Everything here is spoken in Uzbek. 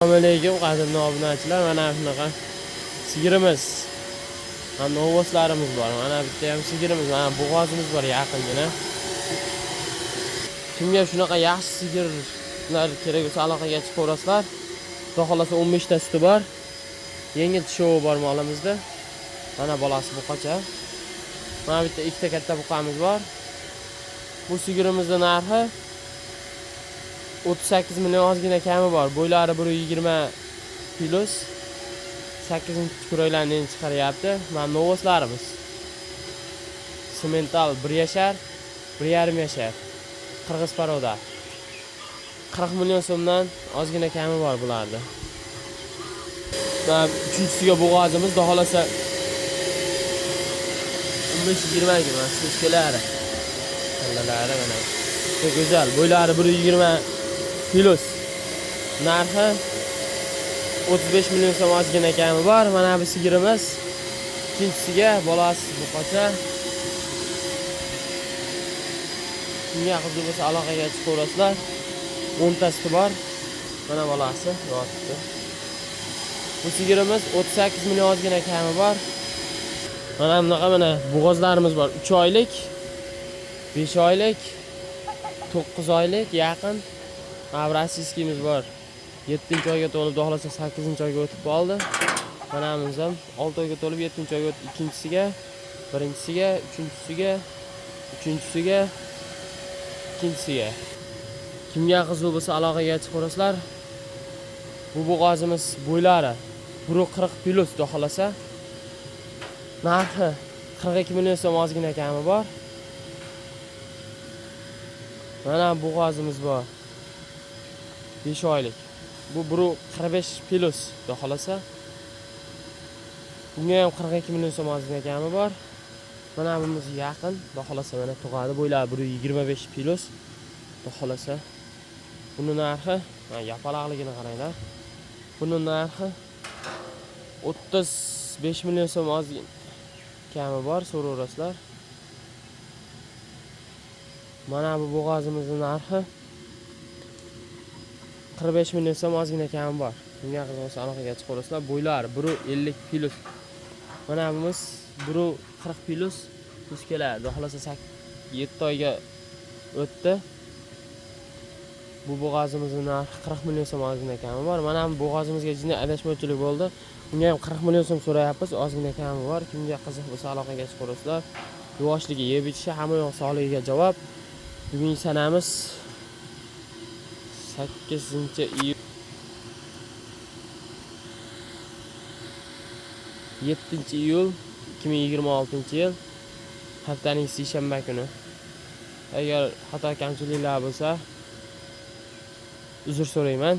Assalomu alaykum qadrli obunachilar. Mana shunaqa sigirimiz. Mana novvoslarimiz bor. Mana bitta ham sigirimiz, mana bo'g'ozimiz bor yaqingina. Kimga shunaqa yaxshi sigirlar kerak bo'lsa aloqaga chiqaverasizlar. Xudo xolasa 15 ta suti bor. Yengil tishovi bor molimizda. Mana bolasi buqacha. Mana bitta ikkita katta buqamiz bor. Bu sigirimizni narxi 38 million ozgina kami bor. Bo'ylari 1.20 plus. 8 kuraklarni endi chiqaryapti. Mana novvoslarimiz. Semental 1 yashar, 1,5 yashar. Qirg'iz порода. 40 million so'mdan ozgina kami bor bularni. Mana uchinchisiga bo'g'ozimiz, xudo xolasa 15-20 ga mana so'skalari. Kallalari mana. Juda go'zal. Bo'ylari 1.20 plus. Narxi 35 million so'm ozgina kami bor. Mana bu sigirimiz. Ikkinchisiga bolasi buqacha. Kimga qiziq bo'lsa aloqaga chiqaverasizlar. 10 ta suti bor. Mana bolasi yotibdi. Bu sigirimiz 38 million ozgina kami bor. Mana bunaqa mana bo'g'ozlarimiz bor. 3 oylik, 5 oylik, 9 oylik yaqin. Mana bu российский miz bor. 7-oyga to'lib, xudo xolasa 8-oyga o'tib qoldi. Mana biz ham 6 oyga to'lib 7-oyga o'tdi. Ikkinchisiga, birinchisiga, uchinchisiga, uchinchisiga, ikkinchisiga. Kimga qiziq bo'lsa aloqaga chiqaverasizlar. Bu bo'g'ozimiz bo'ylari 1.40 plus, xudo xolasa. Narxi 42 million so'm ozgina kami bor. Mana bo'g'ozimiz bor. 5 oylik. Bu 1.45 plus, xudo xolasa. Bunga ham 42 million so'm ozgina kami bor. Mana bunimiz yaqin, xudo xolasa mana tug'adi. Bo'ylari 1.25 plus, xudo xolasa. Buni narxi, mana yapaloqligini qaranglar. Buni narxi 35 million so'm ozgina kami bor, so'raverasizlar. Mana bu bo'g'ozimizning narxi 45 million so'm ozgina kami bor. Kimga qiziq bo'lsa aloqaga chiqaverasizlar. Bo'ylari 1.50 plus. Mana bunimiz 1.40 plus plus keladi. Xudo xolasa 7 oyga o'tdi. Bu bo'g'ozimizning narxi 40 million so'm ozgina kami bor. Mana bu bo'g'ozimizga jinday adashmovchilik bo'ldi. Bunga ham 40 million so'm so'rayapmiz, ozgina kami bor. Kimga qiziq bo'lsa aloqaga chiqaverasizlar. Yuvoshligi, yeb ichishi, hamma yoq sog'ligiga javob. Bugungi sanamiz 8 iyul 7 iyul 2026-yil haftaning seshanba kuni. Agar xato kamchiliklar bo'lsa, uzr so'rayman.